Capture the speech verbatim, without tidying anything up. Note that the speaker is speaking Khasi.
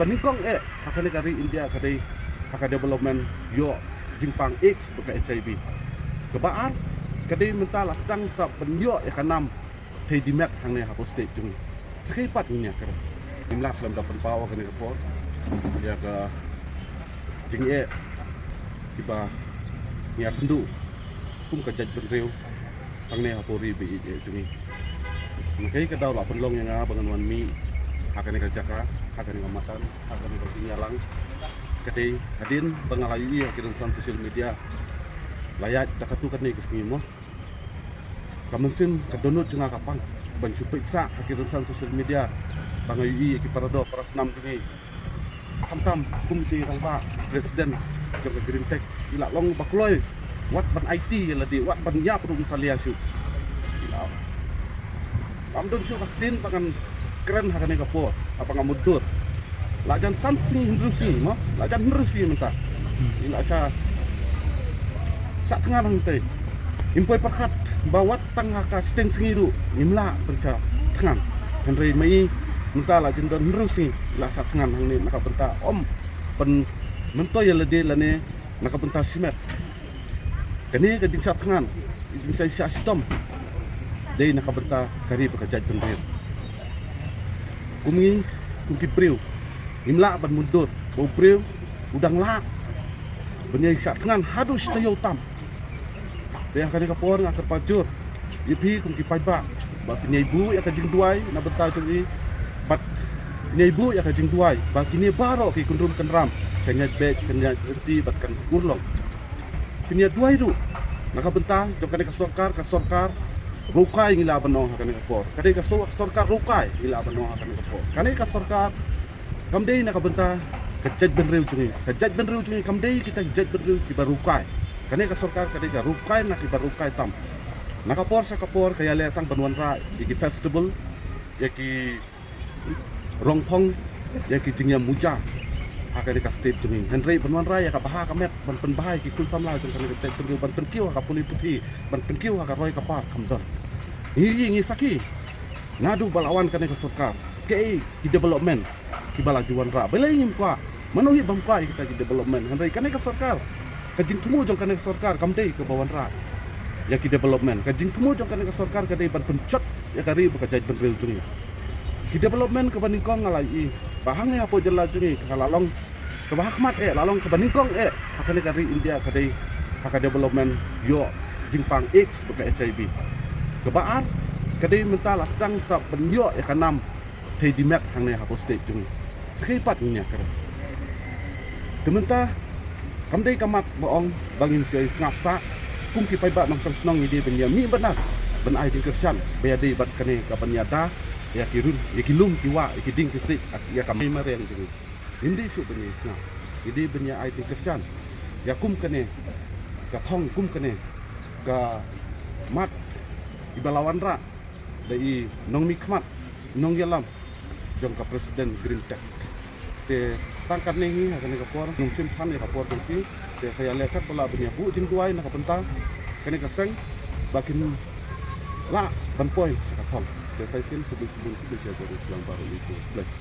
Ba nyngkong eh ha kane ka ri India ka dei ha ka development ïoh jingpang AIDS bad ka HIV. Kaba ar ka dei mynta la sdang sa ban ïoh ïa ka nam thei di met hangne hapoh state jong ngi. Sa kaei pat ngin ïa kren? Ngim lah lem da pynpaw ha kane ka por ïa ka jingeh kiba ngi ïa kynduh kum ka jaitbynriew hangne hapoh ri ba ïeit jong ngi. Nga kaei ka daw la pynlong ïa nga ba ngan wan mih ha kane ka jaka, ha kane ka madan, ha kane ka jingïalang. Ka dei hadien ba nga la ïohi ha ki rynsan social media, la ïaid da katto katne ka sngi mo, ka mynsiem ka dohnud jong nga ka pang ban shu peit sah ha ki rynsan social media ba nga ïohi ïa ki paradoh parasnam jong ngi. Khamtam kum ki rangbah president jong ka Green Tech, i la long ba kloi wat ban aiti ïa lade, wat ban ïap ruh ym salia shuh. I la, ym don shuh ka ktien ba ngan kren ha kane ka por haba nga mutdur. La jan san sngi hynriew sngi mo, la jan hynriew sngi mynta. I la sha, sha thngan hangtei. Im poi pyrkhat ba wat tang ha ka shiteng sngi ruh ngim lah ban sha thngan. Hynrei ma i mynta la jin don hynriew sngi la sha thngan hangne na ka bynta ym pynmyntoi ïa lade lane na ka bynta shimet. Kane ka jingsha thngan, ka jingsha sha shitom dei na ka bynta ka ri bad ka jaitbynriew. Kum ngi, kum ki briew ngim lah ban mutdur ba u briew u dang lah ban ïai sha thngan haduh shi taïew tam. Te ha kane ka por nga kyrpad jur ïa phi kum ki paidbah ba phin ïai buh ïa ka jingduwai na bynta jong i, bad phin ïai buh ïa ka jingduwai ba kine baroh ki kynrum kynram, kan ïaid beit, kan ïaid lynti bad kan urlong. Phin ïa duwai ruh na ka bynta jong kane ka sorkar, ka sorkar rwai ngi lah ban ong ha kane ka por. Ka dei ka so-, sorkar rwai ngi lah ban ong ha kane ka por. Kane ka sorkar kam dei na ka bynta ka jaitbynriew jong ngi. Ka jaitbynriew jong ngi kam dei kita ki jaitbynriew kiba rwai. Kane ka sorkar ka dei ka rwai na kiba rwai tam. Na ka por sha ka por ka ïaleh tang ban wanrah ïa ki festival, ïa ki rongphong, ïa ki jingïamuja ha kane ka state jong ngi. Hynrei ban wanrah ïa ka bha ka met ban pynbha ïa ki khun samla jong kane ka jaitbynriew ban pynkiew ha ka pule puthi, ban pynkiew ha ka roi ka par kam don. Ngi, ngi sakhi naduh ba la wan kane ka sorkar, kaei ki development kiba la ju wanrah? Balei ngim kwah? Mano hi bym kwah ïa kita ki development? Hynrei kane ka sorkar, ka jingthmu jong kane ka sorkar kam dei kaba wanrah ïa ki development. Ka jingthmu jong kane ka sorkar ka dei ban pynjot ïa ka ri bad ka jaitbynriew jong ngi. Ki development kaba nyngkong nga la ïohi ba hangne hapoh jylla jong ngi ka la long kaba ha khmat eh, la long kaba nyngkong eh ha kane ka ri India ka dei ha ka development ïoh jingpang AIDS bad ka HIV. Kaba ar ka dei mynta la sdang sa ban ïoh ïa ka nam thei di met hangne hapoh state jong ngi. Sa kaei pat ngin ïa kren? Te mynta kam dei ka mat ba ong ba ngin shu ïai sngap sah. Kum ki paidbah nongshong shnong ngi dei ban ïa mih bad na ban ai jingkyrshan ba ïadei bad kane ka ban ïada ïa ki run, ïa ki lum ki wah, ïa ki dieng ki siej, ïa ka mei mariang jong ngi. Ngim dei shuh ban ïa sngap. Ngi dei ban ïa ai jingkyrshan ïa kum kane ka thong, kum kane ka mat iba la wanrah da i nongmihkhmat, nongïalam jong ka President Green Tech. Te tang katne hi ha kane ka por, ngam shym than ïa ka por jong ki. Te sa ïaleh katba lah ban ïa buh jingduwai na ka bynta kane ka seng ba kin lah ban poi sha ka thong. Te sa shisien khublei shibun, khublei shihajar ruh ïa phi baroh.